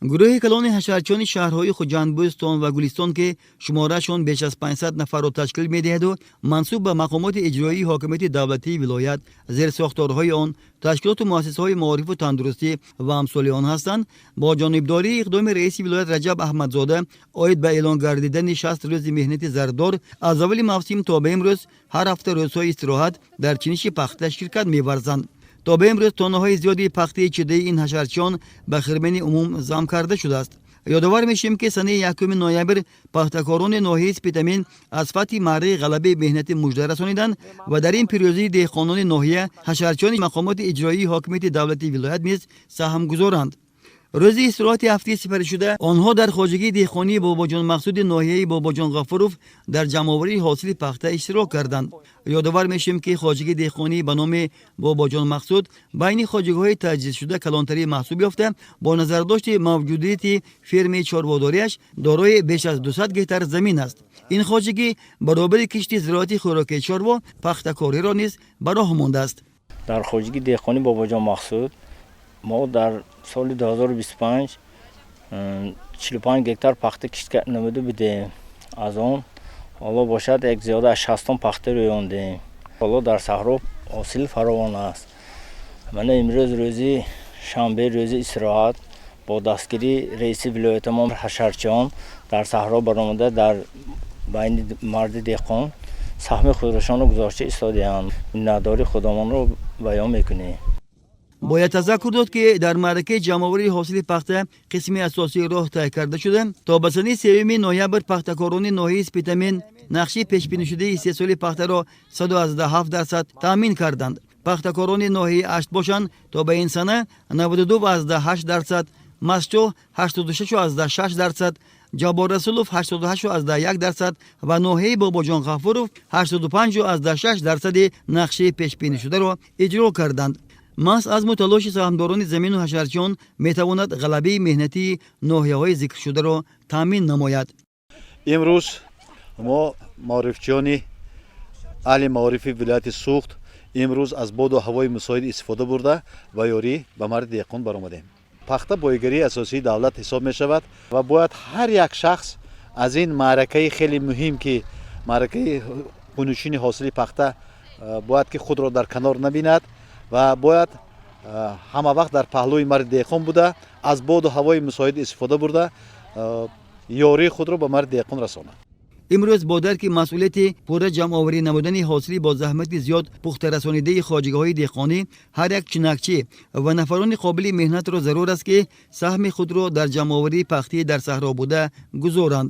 Гурӯҳи калони ҳашарчиёни шаҳрҳои Хуҷанд, Бӯстон ва Гулистон, ки шумораашон беш аз 500 нафарро ташкил медиҳаду мансуб ба мақомоти иҷроии ҳокимияти давлатии вилоят, зерсохторҳои он, ташкилоту муассисаҳои маорифу тандурустӣ ва амсоли он ҳастанд, бо ҷонибдории иқдоми раиси вилоят Раҷаб Аҳмадзода оид ба эълон гардидани 60 рӯзи меҳнати зардор, аз аввали мавсим то ба имрӯз ҳар ҳафта рӯзҳои истироҳат дар чиниши пахта ширкат меварзанд. То ба имрӯз тоннаҳои зиёди пахтаи чидаи ин ҳашарчиён ба хирмани умум зам карда шудааст. Ёдовар мешавем, ки санаи 1 ноябр пахтакорони ноҳияи Спитамен аз фатҳи маъраи ғалабаи меҳнатӣ мужда расониданд ва дар ин пирӯзии деҳқонони ноҳия ҳашарчиёни мақомоти иҷроии ҳокимияти давлатии вилоят низ саҳмгузоранд. Рӯзи истироҳати ҳафтаи сипаришуда онҳо дар хоҷагии деҳқонии Бобоҷон Мақсуди ноҳияи Бобоҷон Ғафуров дар ҷамъоварии ҳосили пахта иштирок карданд. Ёдовар мешавем, ки хоҷагии деҳқонӣ ба номи Бобоҷон Мақсуд байни хоҷагиҳои таҷҳизшуда калонтарин маҳсуб ёфта, бо назардошти мавҷудияти фермаи чорводориаш дорои беш аз 200 гектар замин аст. Ин хоҷагӣ баробари кишти зироати хӯрокии чорво пахтакориро низ ба роҳ мондааст. Дар хоҷагии деҳқонӣ Бобоҷон Мақсуд мо дар соли 2025 45 гектар пахта кишт намуда будем. Аз он ҳоло бошад, як зиёда аз 60 тон пахта рӯёндем. Ҳоло дар саҳро ҳосил фаровон аст. Мана имрӯз, рӯзи шанбе, рӯзи истироҳат, бо дастгирии раиси вилоятамон ҳашарчиён дар саҳро баромада, дар байни марди деҳқон саҳми худашонро гузошта истодаанд. Миннатдории худамонро баён мекунем. Бояд тазаккур дод, ки дар маъракаи ҷамъоварии ҳосили пахта қисми асосии роҳ тай карда шуда, то ба санаи 3 ноябр пахтакорони ноҳияи Спитамен нақши пешбинишудаи истеҳсоли пахтаро 107% таъмин карданд. Пахтакорони ноҳияи Ашт бошанд, то ба ин сана 92,8%, Мастчоҳ 86,6%, Ҷаббор Расулов 88,1% ва ноҳияи Бобоҷон Ғафуров 85,6%-и нақшаи пешбинишударо иҷро карданд. Маҳз азму талоши саҳмдорони замину ҳашарчиён метавонад ғалабаи меҳнатии ноҳияҳои зикршударо таъмин намояд. Имрӯз мо, маорифчиёни аҳли маорифи вилояти Суғд, имрӯз аз боду ҳавои мусоид истифода бурда, ба ёрӣ ба марди деҳқон баромадем. Пахта боигарии асосии давлат ҳисоб мешавад ва бояд ҳар як шахс аз ин маъракаи хеле муҳим, ки маъракаи хунучини ҳосили пахта, бояд ки худро дар канор набинад ва бояд ҳама вақт дар паҳлӯи марди деҳқон буда, аз боду ҳавои мусоид истифода бурда, ёрии худро ба марди деҳқон расонад. Имрӯз бо дарки масъулияти пурра ҷамъоварӣ намудани ҳосили бо заҳмати зиёд пухтарасонидаи хоҷагиҳои деҳқонӣ, ҳар як чинакчӣ ва нафарони қобили меҳнатро зарур аст, ки саҳми худро дар ҷамъоварии пахтии дар саҳро буда гузоранд.